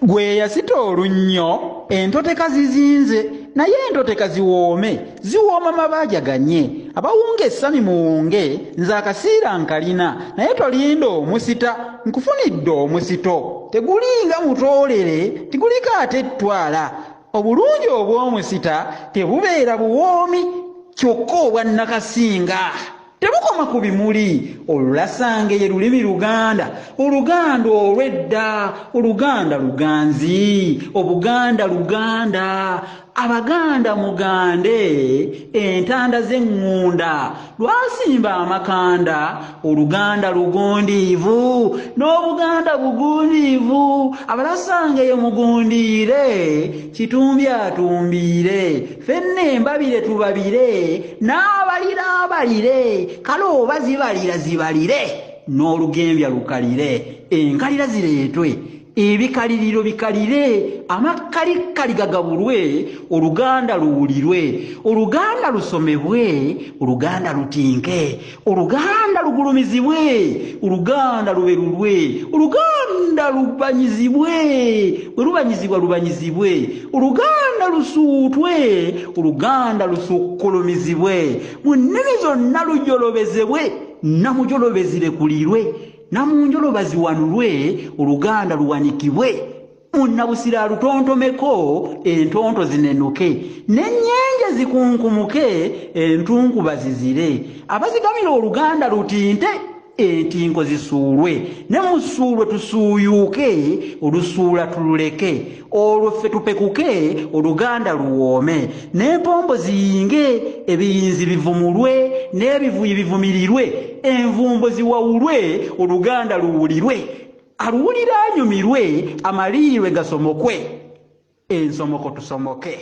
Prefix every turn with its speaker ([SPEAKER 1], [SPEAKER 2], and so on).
[SPEAKER 1] Gwe eyasita olunnyo, entoteka zizinze, naye entoteka ziwoome, ziwooma mabaaja ganye. Abawunga essami muwunge, nze akasiira nkalina, naye tolinda omusita, nkufunidde omusito. Tegulinga mutoolere, tiguliko ate ttwala. Obulungi obw'omusita tebubeera buwoomi, kyokka obwa nnakasinga. Tebukoma ku bimuli, Olulasangeye lulimi Luganda, Oluganda olw'edda, Oluganda luganzi, Obuganda Luganda, Abaganda mugande, entanda z'eŋŋunda, lwasimba amakanda, Oluganda lugundiivu, n'Obuganda bugundiivu, Abalasangeye mugundiire, Kitumbi atumbiire, Ffenna embabire tubabire, n'abalira abalire, kale oba zibalira zibalire, n'olugembya lukalire, enkalira zireetwe, ebikaliriro bikalire, amakkalikkali gagabulwe, Oluganda luwulirwe, Oluganda lusomebwe, Oluganda lutinke, Oluganda lugulumizibwe, Oluganda luberulwe, Oluganda lubanyizibwe, bwe lubanyizibwa lubanyizibwe, Oluganda lusuutwe, Oluganda lusukkulumizibwe, mu nnimi zonna lujolobezebwe, namujolobezi lekulirwe, namunjoloba ziwanulwe, Oluganda luwanikibwe. Munnabusiro alutontomeko, entonto zinenuke, n'ennyenje zikunkumuke, entunkuba zizire. Abazigamira Oluganda lutinte, entinko zisuulwe, ne musuulwe tusuuyuuke, olusuula tululeke, olwo ffe tupekuke, Oluganda luwoome, n'empombo ziyinge, ebiyinzi bivumulwe, n'ebivuyi bivumirirwe, envumbo ziwawulwe, Oluganda luwulirwe. Aluwulira anyumirwe, amaliirwe gasomokwe, ensomoko tusomoke.